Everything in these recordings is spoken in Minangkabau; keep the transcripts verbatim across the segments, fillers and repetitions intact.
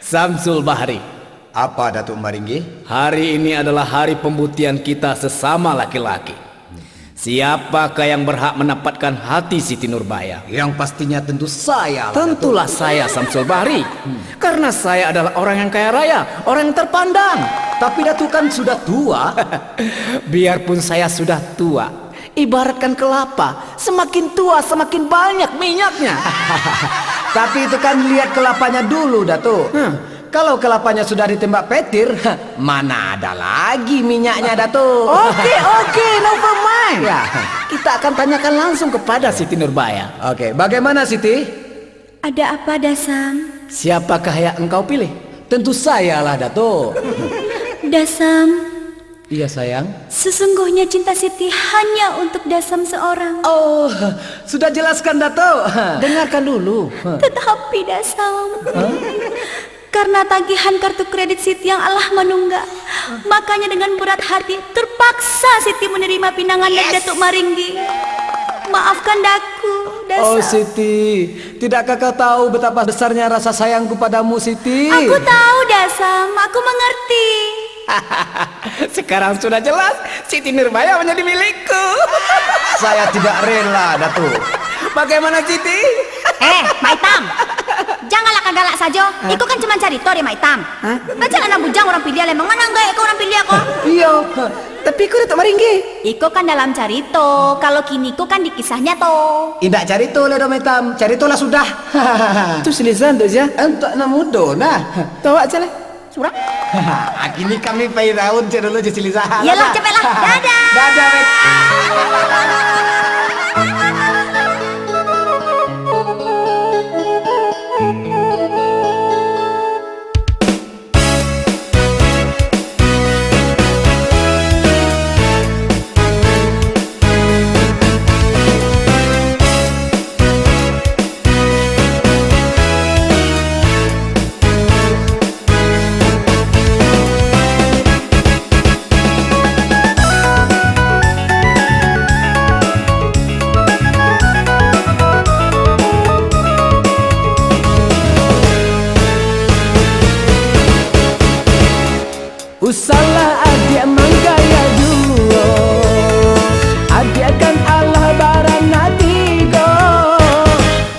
Samsul Bahri. Apa, Datuak Maringgi? Hari ini adalah hari pembuktian kita sesama laki-laki. Siapakah yang berhak mendapatkan hati Siti Nurbaya? Yang pastinya tentu saya lah, Datuak. Tentulah saya, Samsul Bahri. Hmm. Karena saya adalah orang yang kaya raya, orang yang terpandang. Tapi Datuak kan sudah tua. Biarpun saya sudah tua, ibaratkan kelapa, semakin tua semakin banyak minyaknya. Tapi itu kan lihat kelapanya dulu, Datuak. Hmm. Kalau kelapanya sudah ditembak petir, mana ada lagi minyaknya, Datuak? Oke, oke, never mind. Ya. Kita akan tanyakan langsung kepada Siti Nurbaya. Oke, bagaimana, Siti? Ada apa, Dasam? Siapakah yang engkau pilih? Tentu sayalah, Datuak. Dasam. Iya, sayang. Sesungguhnya cinta Siti hanya untuk Dasam seorang. Oh, sudah jelaskan, Datuak. Dengarkan dulu. Tetapi, Dasam, hah? Karena tagihan kartu kredit Siti yang alah manunggak, makanya dengan berat hati, terpaksa Siti menerima pinangan dari, yes, Datuak Maringgi. Maafkan Daku, Dasam. Oh, Siti, tidakkah kau tahu betapa besarnya rasa sayangku padamu, Siti? Aku tahu, Dasam. Aku mengerti. Sekarang sudah jelas, Siti Nurbaya menjadi milikku. Saya tidak rela, Datuak. Bagaimana, Siti? Eh, Mak Itam! Janganlah ka galak sajo. Hah? Iko kan cuma carito deh, Mak Itam. Hah? Rancak lah nan bujang urang piliah, emang mana anggaik ko urang piliah ko? Iyo. Tapi iko, Datuak Maringgi. Iko kan dalam carito, kalau kini ko kan di kisah nyato. Indak carito lah doh, Mak Itam. Carito lah sudah. Tu si Liza tu, Za? Antuak nan mudo nah. Tu awak, Za, lah. Surang. Kini kami pai raun cek dulu jo si Liza. Iyolah, capeklah. Dadah. Dadah, Mek. Usahlah adiak manggaya duo, adiak kan alah baranak tigo.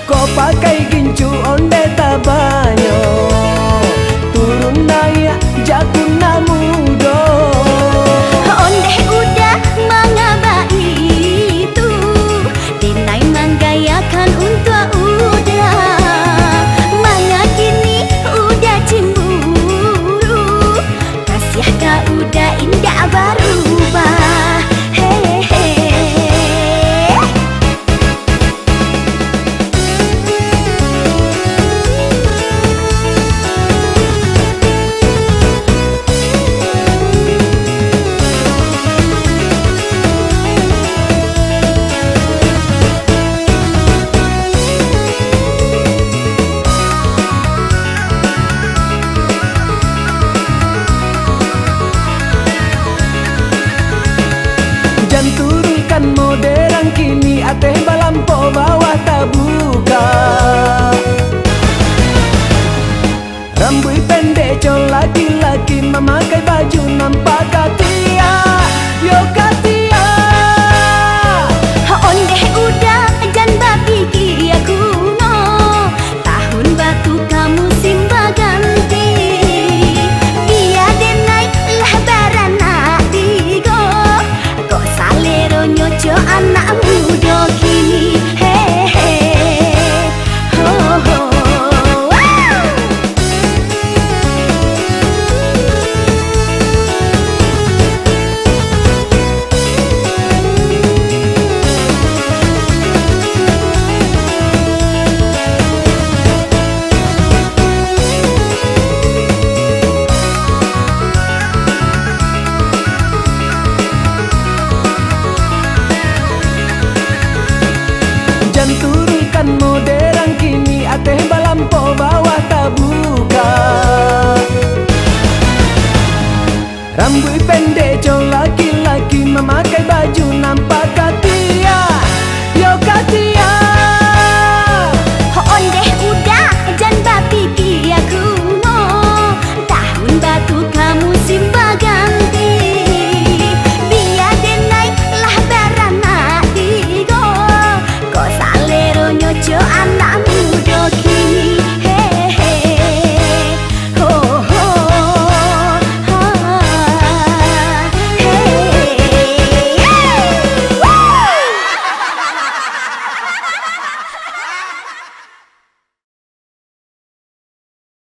Kok pakai gincu ondeh tabanyo, turun naiak jaku nan mudo. Ondeh uda manga baitu, denai manggayakan untuak uda. Manga kini uda cimburu, kasiah ka uda indak barubah. Hehe. Jan turunkan moderan kini, ateh balampok bawah tabuka. Rambuik pendek co laki-laki, mamakai baju nampak katiak, yo katiak. Ondeh uda jan bapikia kuno, tahun batuka musim baganti. Bia denai lah baranak tigo, kok saleronyo co anak mudo kini. Hehe. Ho, ho, wow. Jan turunkan moderan kini, ateh balampok bawah tabuka. Rambuik